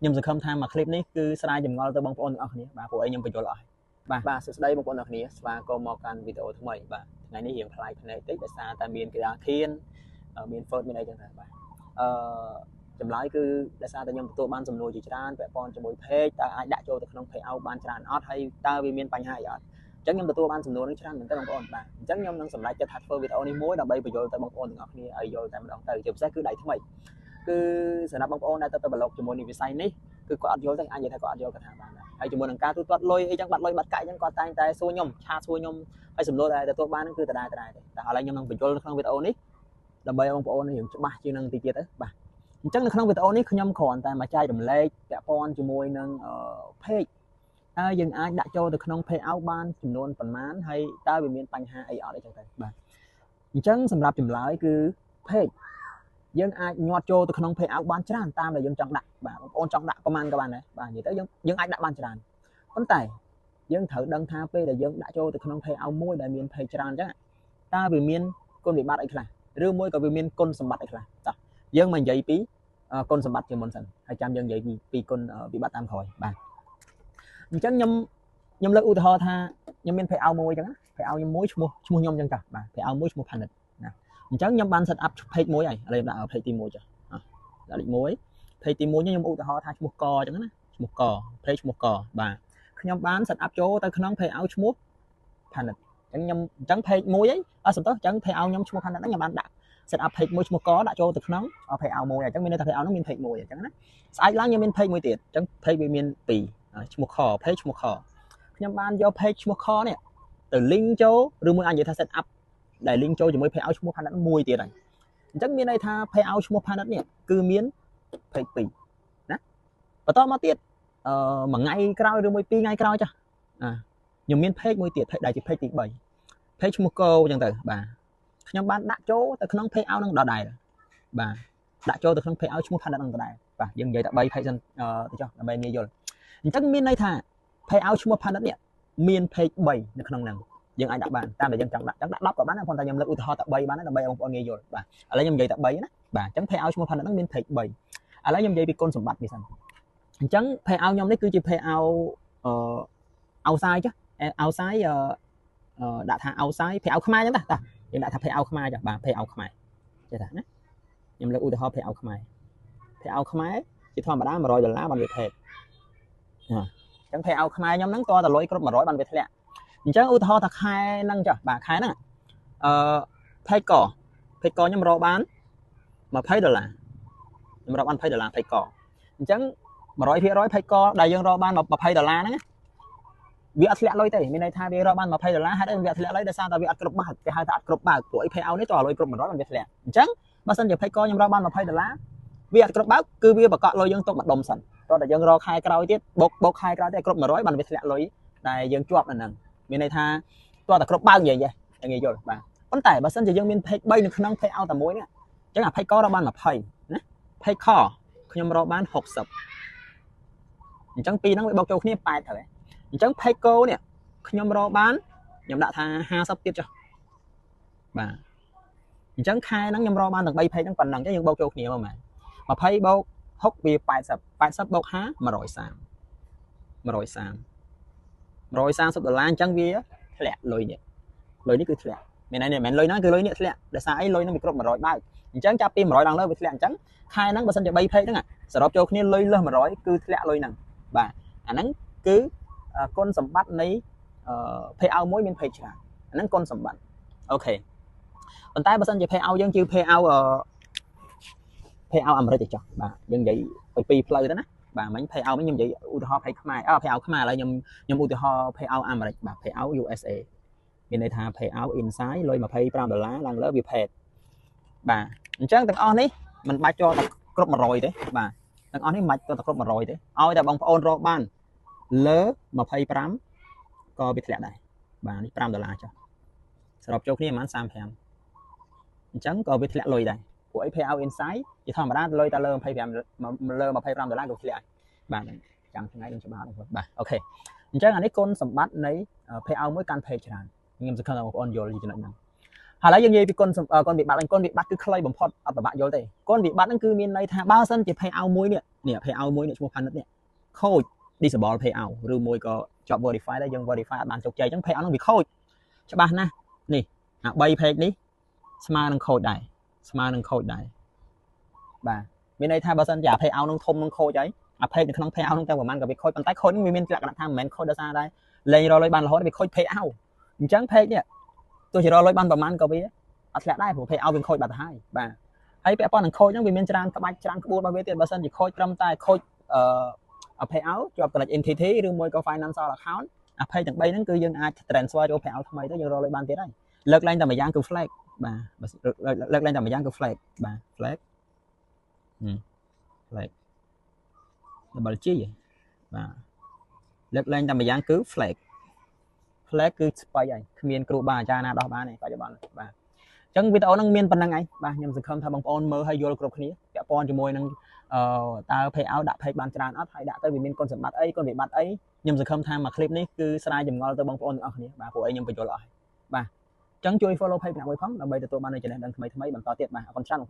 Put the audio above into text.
ខ្ញុំសង្ឃឹមថាមួយคลิปនេះគឺស្រាយចម្ងល់ទៅបងប្អូនទាំងអស់គ្នាបាទព្រោះអីខ្ញុំបញ្យល់អស់បាទបាទសួស្តីបងប្អូនទាំងអស់គ្នាស្វាគមន៍មកកាន់វីដេអូថ្មីបាទថ្ងៃនេះរៀងប្លែកភ្នែកតិចដោយសារតែមានគេថាខៀនមាន first មានអីចឹងទៅបាទអឺចម្លើយគឺដោយសារតែខ្ញុំទទួលបានសំណួរជាច្រើនពាក់ព័ន្ធជាមួយ page តើអាចដាក់ចូលទៅក្នុង payout បានច្រើនអត់ហើយតើវាមានបញ្ហាអីអត់អញ្ចឹងខ្ញុំទទួលបានសំណួរនេះច្រើនមែនទែនបងប្អូនបាទអញ្ចឹងខ្ញុំនឹងសម្រេចចិត្តថាធ្វើវីដេអូនេះមួយដើម្បីបញ្យល់ទៅបងប្អូនទាំងអស់គ្នាឲ្យយល់តែម្ដងទៅជាពិសេសគឺដៃថ្មីគឺសម្រាប់បងប្អូនដែលទៅប្លុកជាមួយនឹងវិស័យនេះគឺគាត់អត់យល់ទេអាចនិយាយថាគាត់អត់យល់គាត់ថាបានដែរហើយជាមួយនឹងការទូទាត់លុយអីចឹងបាត់លុយបាត់កាក់អញ្ចឹងគាត់តែងតែសួរខ្ញុំឆាតសួរខ្ញុំហើយសំណួរដែលទទួលបានហ្នឹងគឺដដែលដដែលទេតែឥឡូវខ្ញុំនឹងបញ្យល់នៅក្នុងវីដេអូនេះដើម្បីឲ្យបងប្អូនរៀងច្បាស់ជាងនឹងតិចទៀតទៅបាទអញ្ចឹងនៅក្នុងវីដេអូនេះខ្ញុំគ្រាន់តែមកចែករំលែកពាក់ព័ន្ធជាមួយនឹង page តើយើងអាចដាក់ចូលទៅក្នុង payout បានចំនួនប៉ុន្មានហើយតើវាមានបញ្ហាអីអត់អីចឹងទៅបាទអញ្ចឹងសម្រាប់ចម្លើយគឺ page យើងអាចញាត់ចូលទៅក្នុង payout បានច្រើនតាមដែលយើងចង់ដាក់បាទបងប្អូនចង់ដាក់ប្រហែលក៏បានដែរបាទនិយាយទៅយើងយើងអាចដាក់បានច្រើនប៉ុន្តែយើងត្រូវដឹងថាពេលដែលយើងដាក់ចូលទៅក្នុង payout មួយដែលមាន page ច្រើនអញ្ចឹងតើវាមានគុណវិបត្តិអីខ្លះឬមួយក៏វាមានគុណសម្បត្តិអីខ្លះតោះយើងមកនិយាយពីគុណសម្បត្តិជាមុនសិនហើយចាំយើងនិយាយពីគុណវិបត្តិតាមក្រោយបាទអញ្ចឹងខ្ញុំខ្ញុំលើកឧទាហរណ៍ថាខ្ញុំមាន payout មួយអញ្ចឹងណា payout ខ្ញុំមួយឈ្មោះឈ្មោះខ្ញុំអញ្ចឹងចាស់បាទ payout មួយឈ្មោះ Phanit ណាអញ្ចឹងខ្ញុំបាន set up page មួយហើយឥឡូវដាក់ page ទី1ចុះដាក់លេខ1 page ទី1ខ្ញុំឧទាហរណ៍ថាឈ្មោះកអញ្ចឹងណាឈ្មោះក page ឈ្មោះកបាទខ្ញុំបាន set up ចូលទៅក្នុង payout ឈ្មោះ Phanit អញ្ចឹងខ្ញុំអញ្ចឹង page មួយអីអត់សំទោសអញ្ចឹង payout ខ្ញុំឈ្មោះ Phanit ហ្នឹងខ្ញុំបានដាក់ set up page មួយឈ្មោះកដាក់ចូលទៅក្នុង payout មួយអញ្ចឹងមានន័យថា payout ហ្នឹងមាន page មួយអញ្ចឹងណាស្អែកឡើងខ្ញុំមាន page មួយទៀតអញ្ចឹង page វាមាន2ឈ្មោះខ page ឈ្មោះខខ្ញុំបានយក page ឈ្មោះខនេះទៅ link ចូលឬមួយអាចនិយាយថា set up ដែល link ចូលជាមួយ payout ឈ្មោះ Phanit មួយទៀតហើយអញ្ចឹងមានន័យថា payout ឈ្មោះ Phanit នេះគឺមាន page 2ណាបន្តមកទៀតអឺមួយថ្ងៃក្រោយឬមួយពីរថ្ងៃក្រោយចាស់អាខ្ញុំមាន page មួយទៀត page ដែលជា page ទី3 page ឈ្មោះកោអញ្ចឹងទៅបាទខ្ញុំបានដាក់ចូលទៅក្នុង payout នឹងដដែលបាទដាក់ចូលទៅក្នុង payout ឈ្មោះ Phanit នឹងដដែលបាទយើងនិយាយតែ3 page សិនទៅចុះដើម្បីងាយយល់អញ្ចឹងមានន័យថា payout ឈ្មោះ Phanit នេះមាន page 3នៅក្នុងហ្នឹងយើងអាចដាក់បានតាមដែលយើងចង់ដាក់ចង់ដាក់10ក៏បានដែរប៉ុន្តែខ្ញុំលើកឧទាហរណ៍តែ3បានដើម្បីបងប្អូនងាយយល់បាទឥឡូវខ្ញុំនិយាយតែ3ណាបាទអញ្ចឹង payout ឈ្មោះ Phanit ហ្នឹងមាន page 3ឥឡូវខ្ញុំនិយាយពីគុណសម្បត្តិនេះសិនអញ្ចឹង payout ខ្ញុំនេះគឺជា payout អឺ outside ចុះ outside អឺដាក់ថា outside payout ខ្មែរអញ្ចឹងតាយើងដាក់ថា payout ខ្មែរចុះបាទ payout ខ្មែរចេះតាណាខ្ញុំលើកឧទាហរណ៍ payout ខ្មែរ payout ខ្មែរជាធម្មតា100ដុល្លារបានវា pay អញ្ចឹង payout ខ្មែរខ្ញុំហ្នឹងតើតលុយគ្រប់100បានវាធ្លាក់អញ្ចឹងឧទាហរណ៍ថាខែហ្នឹងចុះបាទខែហ្នឹងអឺ page ក page កខ្ញុំរកបាន20ដុល្លារខ្ញុំរកបាន20ដុល្លារ page កអញ្ចឹង100% page កដែលយើងរកបាន20ដុល្លារហ្នឹងវាអត់ធ្លាក់លុយទេមានន័យថាវារកបាន20ដុល្លារហេតុអីវាអត់ធ្លាក់លុយដោយសារតែវាអត់គ្រប់បើកគេហៅថាអត់គ្រប់បើកព្រោះអី payout នេះតើលុយគ្រប់100បានវាធ្លាក់អញ្ចឹងបើសិនជា page កខ្ញុំរកបាន20ដុល្លារវាអត់គ្រប់បើកគឺវាបកកលុយយើងទុកម្ដុំសិនតោះតែយើងរកខែក្រោយទៀតបូកបូកខែក្រោយទៀតគ្រប់100បានវាធ្លាក់លុយដែលយើងជាប់នៅហ្នឹងមានន័យថាតោះតែគ្រប់បើកនិយាយងាយយល់បាទប៉ុន្តែបើសិនជាយើងមាន page 3នៅក្នុង payout តែមួយនេះអញ្ចឹងអា page ករកបាន20ណា page ខខ្ញុំរកបាន60អញ្ចឹងពីរហ្នឹងវាបូកចូលគ្នា8ត្រូវហើយអញ្ចឹង page កនេះខ្ញុំរកបានខ្ញុំដាក់ថា50ទៀតចុះបាទអញ្ចឹងខែហ្នឹងខ្ញុំរកបានទាំង3 page ហ្នឹងប៉ុណ្ណឹងអញ្ចឹងយើងបូកចូលគ្នាមកមែន20បូក6វា80 80បូក5 130 130 130ដុល្លារអញ្ចឹងវាធ្លាក់លុយនេះលុយនេះគឺធ្លាក់មានន័យនេះមិនមែនលុយហ្នឹងគឺលុយនេះធ្លាក់ដោយសារអីលុយហ្នឹងវាគ្រប់100បើកអញ្ចឹងចាប់ពី100ឡើងលើវាធ្លាក់អញ្ចឹងខែហ្នឹងបើសិនជា3 page ហ្នឹងសរុបចូលគ្នាលុយលើស100គឺធ្លាក់លុយហ្នឹងបាទអាហ្នឹងគឺគុណសម្បត្តិនៃ payout មួយមាន page ច្រើនអាហ្នឹងគុណសម្បត្តិOK ប៉ុន្តែបើសិនជា payout យើងជា payout payout អាមេរិកទៅចុះបាទយើងនិយាយពីពីរផ្លូវទៅណាបាទមិញ payout មិញខ្ញុំនិយាយឧទាហរណ៍ pay ខ្មែរអឺ payout ខ្មែរឥឡូវខ្ញុំខ្ញុំឧទាហរណ៍ payout អាមេរិកបាទ payout USA មានន័យថា payout inside លុយ25ដុល្លារឡើងលើវា paid បាទអញ្ចឹងទាំងអស់នេះมันបាច់ចូលតែគ្រប់100ទេបាទទាំងអស់នេះមិនបាច់ចូលតែគ្រប់100ទេឲ្យតែបងប្អូនរកបានលើ25ក៏វាធ្លាក់ដែរបាទនេះ5ដុល្លារចុះសរុបចូលគ្នាប្រហែល35អញ្ចឹងក៏វាធ្លាក់លុយដែរព្រោះអី payout inside ជាធម្មតាលុយតែលើ25លើ25ដុល្លារក៏ធ្លាក់បាទចាំថ្ងៃនឹងច្បាស់បងប្អូនបាទ OK អញ្ចឹងអានេះគុណសម្បត្តិនៃ payout មួយកាន់ page ច្រើនខ្ញុំសង្ឃឹមថាបងប្អូនយល់ពីចំណុចហ្នឹងហើយឥឡូវយើងនិយាយពីគុណគុណវិបត្តិវិញគុណវិបត្តិគឺខ្លីបំផុតអត់ពិបាកយល់ទេគុណវិបត្តិហ្នឹងគឺមានន័យថាបើសិនជា payout មួយនេះ នេះ payout មួយនេះឈ្មោះ Phanit នេះខូច disable payout ឬមួយក៏ជាប់ verify ដែរយើង verify អត់បានជោគជ័យអញ្ចឹង payout ហ្នឹងវាខូចច្បាស់ណាស់នេះអា3 page នេះស្មើនឹងខូចដែរស្មើនឹងខូចដែរបាទមានន័យថាបើសិនជាអា payout នឹងធំនឹងខូចហើយអា page នៅក្នុង payout នឹងតែប្រហែលក៏វាខូចប៉ុន្តែខូចនឹងវាមានលក្ខណៈថាមិនមែនខូចដោយសារតែលែងរកលុយបានរហូតវាខូច payout អញ្ចឹង page នេះទោះជារកលុយបានប្រហែលក៏វាអត់ធ្លាក់ដែរព្រោះ payout វាខូចបាត់ទៅហើយបាទហើយពាក់ព័ន្ធនឹងខូចហ្នឹងវាមានច្រើនក្បាច់ច្រើនក្បួនរបស់វាទៀតបើសិនជាខូចត្រឹមតែខូចអឺ payout ជាប់ connect entity ឬមួយក៏ financial account អា page ទាំង3ហ្នឹងគឺយើងអាច transfer ចូល payout ថ្មីទៅយើងរកលុយបានទៀតហើយលើកឡើងតែមួយយ៉ាងគឺ flag បាទលើកឡើងតែមួយយ៉ាងគឺ flag បាទ flag flag double G បាទលើកឡើងតែមួយយ៉ាងគឺ flag flag គឺស្បៃហើយគ្មានគ្រូបាអាចារ្យណាដោះបានទេបច្ចុប្បន្នបាទអញ្ចឹងវីដេអូហ្នឹងមានប៉ុណ្្នឹងឯងបាទខ្ញុំសង្ឃឹមថាបងប្អូនមើលហើយយល់គ្រប់គ្នាពាក់ព័ន្ធជាមួយនឹងអឺតើ payout ដាក់ page បានច្រើនអត់ហើយដាក់ទៅវាមានគុណសម្បត្តិអីគុណវិបត្តិអីខ្ញុំសង្ឃឹមថាមួយ clip នេះគឺស្រាយចម្ងល់ទៅបងប្អូនទាំងអស់គ្នាបាទព្រោះអីខ្ញុំបញ្យល់អស់ហើយបាទអញ្ចឹងជួយ follow page ម្នាក់មួយផងដើម្បីទទួលបាននូវចំណេះដឹងថ្មីៗបន្តទៀតបាទអរគុណច្រើនបងប្អូន។